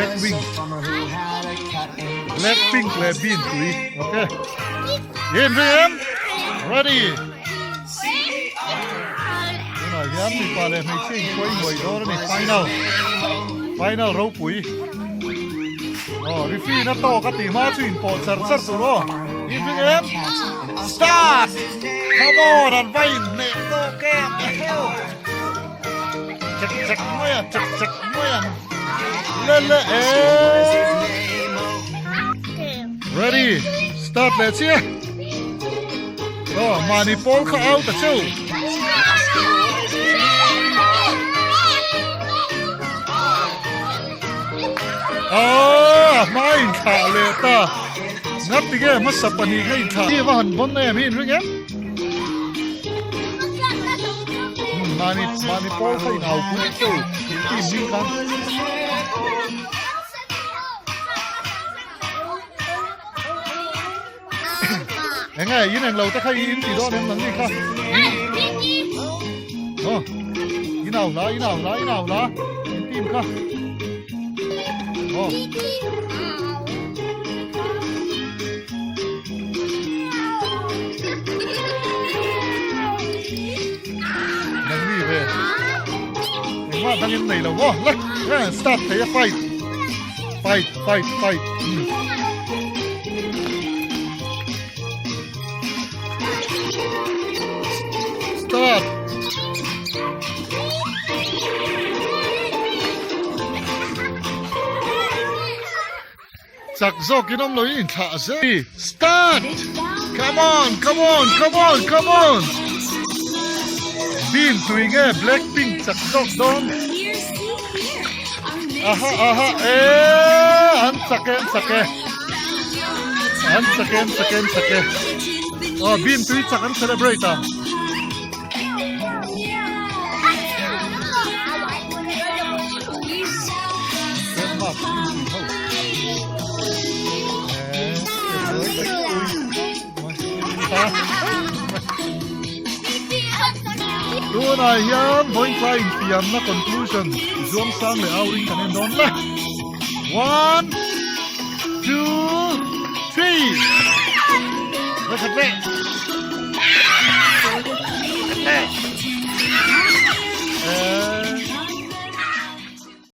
Black wing Black pink leh bean tui ok in ring em ready tunah hian mipa leh hmeichhia inkuai hnuai dawn a ni final final ropui aw referee na tawk a tih hma chu inpawh char char tur aw in ring em start come on an va inhneh tawk em chek chek mai a chek chek mai a le le e ready start leh chiah aw mahni pawl kha out a cheu Aaa hma in thlah leh ta ngap tige hmasa pahnih kha in thlah va han bawn em hi in ring em Mani mani pawl kha in au pui cheu team hming khan Enge in eng lo te kha in ti dawn em nang ni kha Oh in au la in au la in au la in team kha Oh Nang ni ve Engmah dangin nei lo maw le start thei a fight Fight, fight, fight. Start. Chak zawk in awm lo in thlah zel. Start. Come on, come on, come on, come on. Bean tui nge Blackpink chak zawk dawn. Aha aha eh an chak e an chak e. An chak e an chak e an chak e. Oh bean tui chak an celebrate a. Tunah hian vawiin infiamna conclusion zuam sang leh au ring kan en dawn le. One, two, three. Vekhat leh. Vekhat leh.